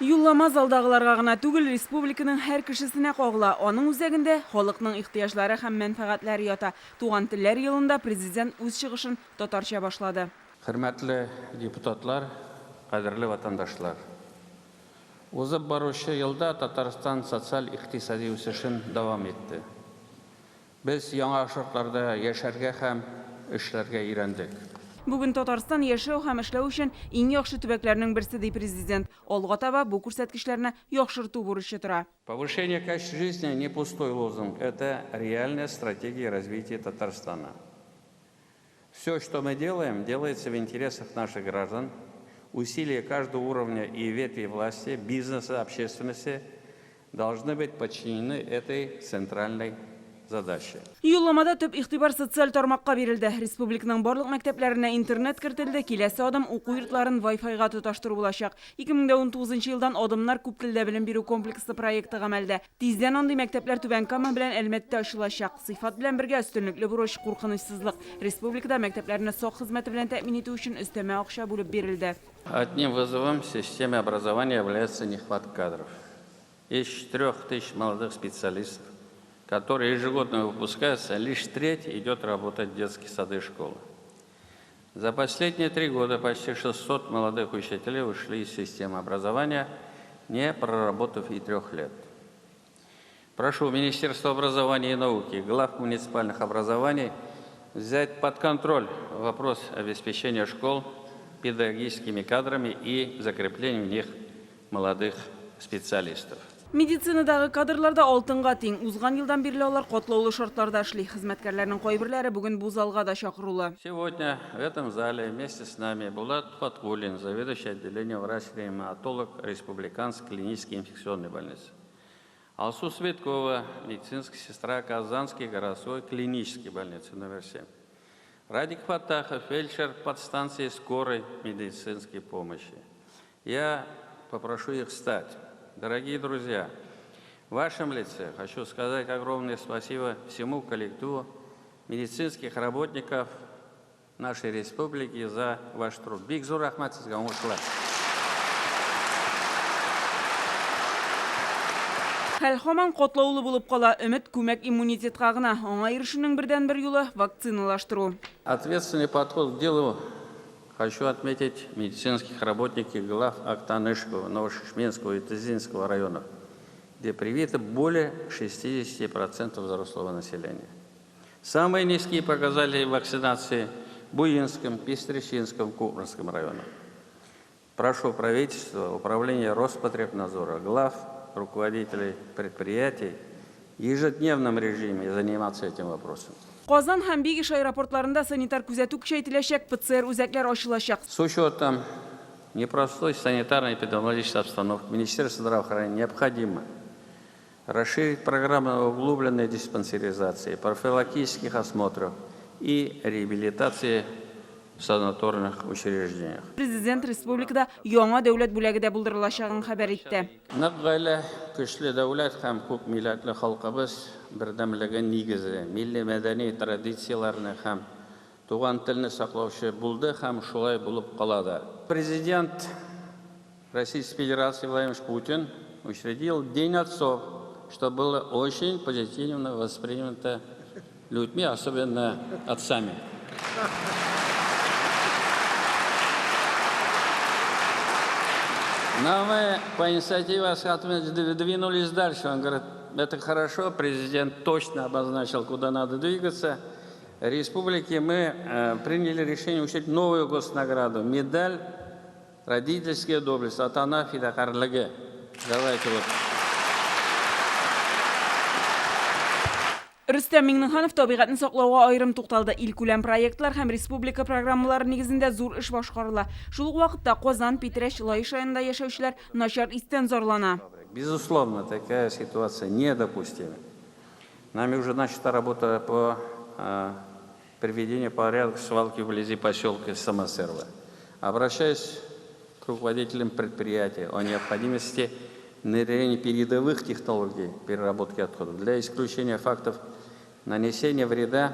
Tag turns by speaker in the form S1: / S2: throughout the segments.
S1: Юллама залдагыларга гына түгел, республиканың һәр кешесенә кагыла. Аның үзәгендә халыкның ихтыяҗлары һәм мәнфәгатьләре ята. Туган телләр елында Президент үз чыгышын татарча башлады.
S2: Хөрмәтле депутатлар, кадерле ватандашлар! Узып баручы елда Татарстан социаль-икътисади үсешен дәвам итте. Без яңа шартларда яшәргә һәм эшләргә өйрәндек.
S1: Бүген Татарстан яшәү һәм эшләү өчен иң яхшы төбәкләрнең берсе, ди Президент. Алга таба бу күрсәткечләрне яхшырту бурычы тора.
S2: Повышение качества жизни не пустой лозунг, это реальная стратегия развития Татарстана. Все, что мы делаем, делается в интересах наших граждан. Усилия каждого уровня и ветви власти, бизнеса, общественности должны быть подчинены этой центральной задаче.
S1: Юлламада төп игътибар социаль тармакка бирелде. Республиканың барлык мәктәпләренә интернет кертелде, киләсе адым уку йортларын Wi-Fi-га тоташтыру булачак. 2019 елдан Адымнар күп телдә белем бирү комплекслы проекты гамәлдә. Тиздән андый мәктәпләр Түбән Кама белән Әлмәттә ачылачак. Сыйфат белән бергә өстенлекле бурыч, куркынычсызлык. Республикада мәктәпләрне сак хезмәте белән тәэмин итү өчен өстәмә акча бүлеп бирелде.
S2: Одним вызовом системе образования является нехватка кадров. Из 4000 молодых специалистов, которые ежегодно выпускаются, лишь треть идет работать в детские сады и школы. За последние 3 года почти 600 молодых учителей ушли из системы образования, не проработав и 3 лет. Прошу Министерство образования и науки, глав муниципальных образований взять под контроль вопрос обеспечения школ педагогическими кадрами и закрепления в них молодых специалистов.
S1: Медицинадагы кадрлар да алтынга тиң. Узган елдан бирле алар катлаулы шартларда эшли. Хезмәткәрләрнең кайберләре бүген бу залга да чакырулы.
S2: Сегодня в этом зале вместе с нами Булат Фаткулин, заведующий отделением врач-реаниматолог Республиканской клинической инфекционной больницы. Алсу Светкова, медицинская сестра Казанской городской клинической больницы номер 7. Радик Фатахов, фельдшер подстанции скорой медицинской помощи. Я попрошу их встать. Дорогие друзья, в вашем лице хочу сказать огромное спасибо всему коллективу медицинских работников нашей республики за ваш труд. Бик зур рәхмәт сезгә, уңышлар.
S1: Хәл һаман катлаулы булып кала. Өмет күмәк иммунитетка гына. Аңа ирешүнең бердәнбер юлы вакциналаштыру.
S2: Ответственный подход к делу хочу отметить медицинских работников глав Актанышского, Новошешминского и Тызинского районов, где привито более 60% взрослого населения. Самые низкие показатели вакцинации в Буинском, Пестречинском, Кукморском районах. Прошу правительство, управление Роспотребнадзора, глав, руководителей предприятий в ежедневном режиме заниматься этим вопросом.
S1: Казан һәм Бигеш аэропортларында санитар күзәтү көчәйтеләчәк, ПЦР үзәкләр ачылачак.
S2: С учетом непростой санитарно-эпидемиологической обстановки Министерству здравоохранения необходимо расширить программу углубленной диспансеризации, профилактических осмотров и реабилитации в санаторных учреждениях.
S1: Президент республикада яңа дәүләт бүләге дә булдырылачагын хәбәр итте.
S2: Нык гаилә, көчле дәүләт һәм күп милләтле халкыбыз бердәмлеге нигезе, милли мәдәни традицияләрне һәм туган телне саклаучы булды һәм шулай булып кала да. Президент Российской Федерации Владимир Путин учредил День отцов, что было очень позитивно воспринято людьми, особенно отцами. Но мы по инициативе Асхата двинулись дальше. Он говорит: «Это хорошо, президент точно обозначил, куда надо двигаться». Республике мы приняли решение учредить новую госнаграду – медаль «Родительская доблесть», Ата-ана фидакарьлеге. Давайте вот.
S1: Рөстәм Миңнеханов табигатьне саклауга аерым тукталды. Илкүләм проектлар һәм республика программалары нигезендә зур эш башкарыла. Шул ук вакытта Казан, Питрәч, Лаеш районында яшәүчеләр начар истән зарлана.
S2: Безусловно, такая ситуация недопустима. Нами уже начата работа по приведению в порядок свалки вблизи поселка Самосырово. Обращаюсь к руководителям предприятия о необходимости внедрения передовых технологий переработки отходов для исключения фактов нанесения вреда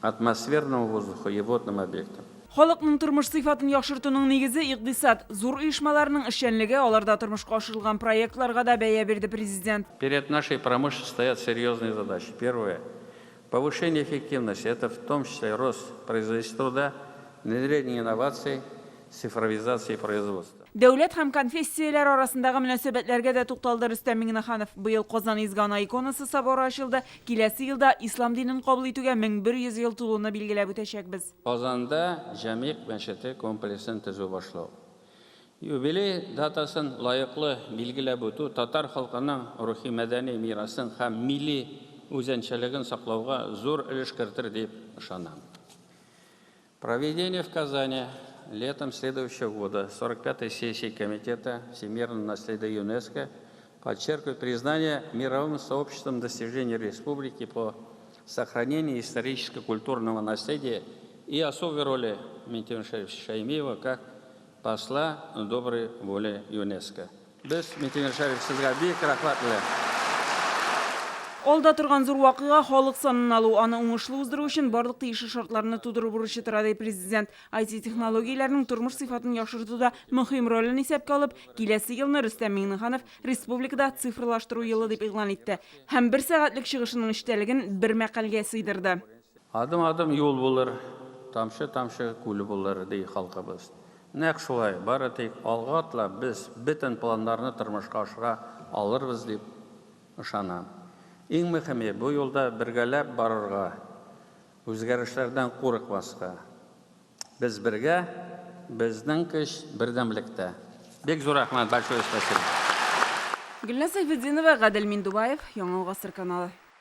S2: атмосферному воздуху и водным объектам.
S1: Халыкның тормыш сыйфатын яхшыртуның нигезе, икъдисад. Зур оешмаларның эшчәнлеге, аларда тормышка ашырылган проектларга да бәя бирде Президент.
S2: Перед нашей промышленностью стоят серьезные задачи. Первое. Повышение эффективности, это в том числе рост производительности труда, внедрение инноваций, цифровизация производства.
S1: Дәүләт һәм конфессияләр арасындагы мөнәсәбәтләргә дә тукталды Рөстәм Миңнеханов. Быел Казан Изге Ана иконасы соборы ачылды, киләсе елда ислам динен кабул итүгә 1100 ел тулуны билгеләп үтәчәкбез.
S2: Казанда Җәмигъ мәчете комплексын төзү башлау. Юбилей датасын лаеклы билгеләп үтү татар халкының рухи-мәдәни мирасын һәм милли үзенчәлеген саклауга зур өлеш кертер дип ышанам. Проведение в Казани летом следующего года 45-й сессии Комитета всемирного наследия ЮНЕСКО подчеркивает признание мировым сообществом достижений республики по сохранению историческо-культурного наследия и особой роли Минтимера Шариповича Шаймиева как посла доброй воли ЮНЕСКО. Без, Минтимер Шарипович, сезгә бик рәхмәтле.
S1: Алда торган зур вакыйга, халык санын алу. Аны уңышлы уздыру өчен барлык тиешле шартларны тудыру бурычы тора, ди Президент. IT-технологияләрнең тормыш сыйфатын яхшыртуда мөһим ролен исәпкә алып, киләсе елны Рөстәм Миңнеханов республикада Цифрлаштыру елы дип игълан итте. Һәм бер сәгатьлек чыгышының эчтәлеген бер мәкальгә сыйдырды.
S2: Адым-адым юл булыр, тамчы-тамчы күл булыр, ди халкыбыз. Нәкъ шулай, бары тик алга атлап, без бөтен планнарны тормышка ашыра алырбыз дип ышанам. Иң мөһиме, бу юлда бергәләп барырга, үзгәрешләрдән курыкмаска. Без бергә, безнең көч бердәмлектә. Бик зур рәхмәт, большое спасибо.
S1: Гөлназ Сәйфетдинова, Гадел Миндубаев, Яңа Гасыр каналы.